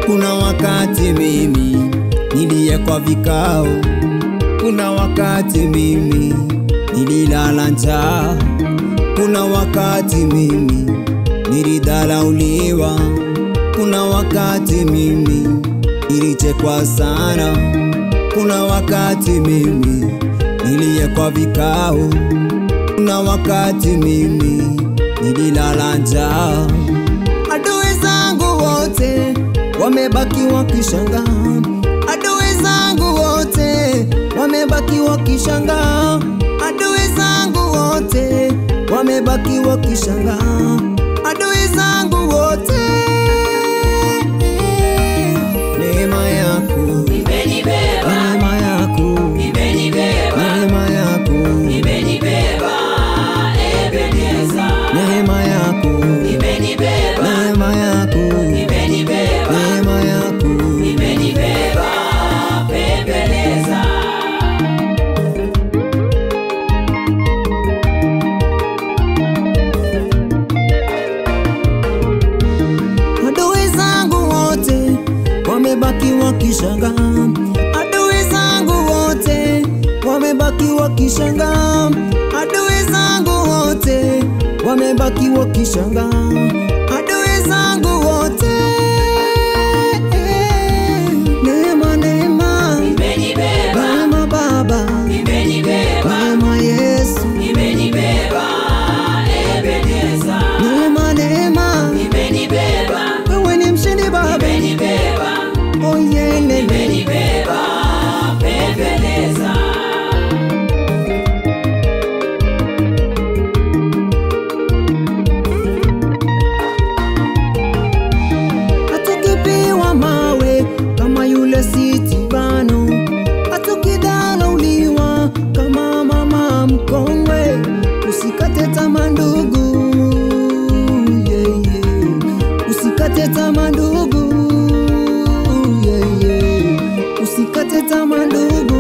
Kuna wakati mimi niliyekwa vikao, kuna wakati mimi nililala njaa, kuna wakati mimi nilidharauliwa, kuna wakati mimi nilichekwa sana, kuna wakati mimi niliyekwa vikao, kuna wakati mimi nililala njaa. Adui zangu wote wamebaki wakishangaa, adui zangu wote wamebaki wakishangaa, adui zangu wote wamebaki wakishangaa, adui zangu wote. Neema yako Imenibeba, neema yako, imenibeba, neema yako, imenibeba, Ebeneza. Neema yako, Imenibeba, neema yako, imenibeba, neema yako, imenibeba, Ebeneza. Adui zangu wote wamebaki wakishangaa, adui zangu wote wamebaki wakishangaa, adui zangu wote wamebaki wakishangaa, adui zangu wote. Neema, neema, Imenibeba, neema Baba, imenibeba, neema Yesu, imenibeba, Ebeneza. Neema, neema, Imenibeba, wewe ni mshindi Baba, imenibeba, oh yeah, lele. imenibeba, Ebeneza. Hatukipiwa mawe kama yule Sitibano, hatukidharauliwa kama mama mkongwe. Usikate tamaa ndugu, yeah, yeah. Usikate tamaa ndugu, yeah, yeah. Usikate tamaa ndugu.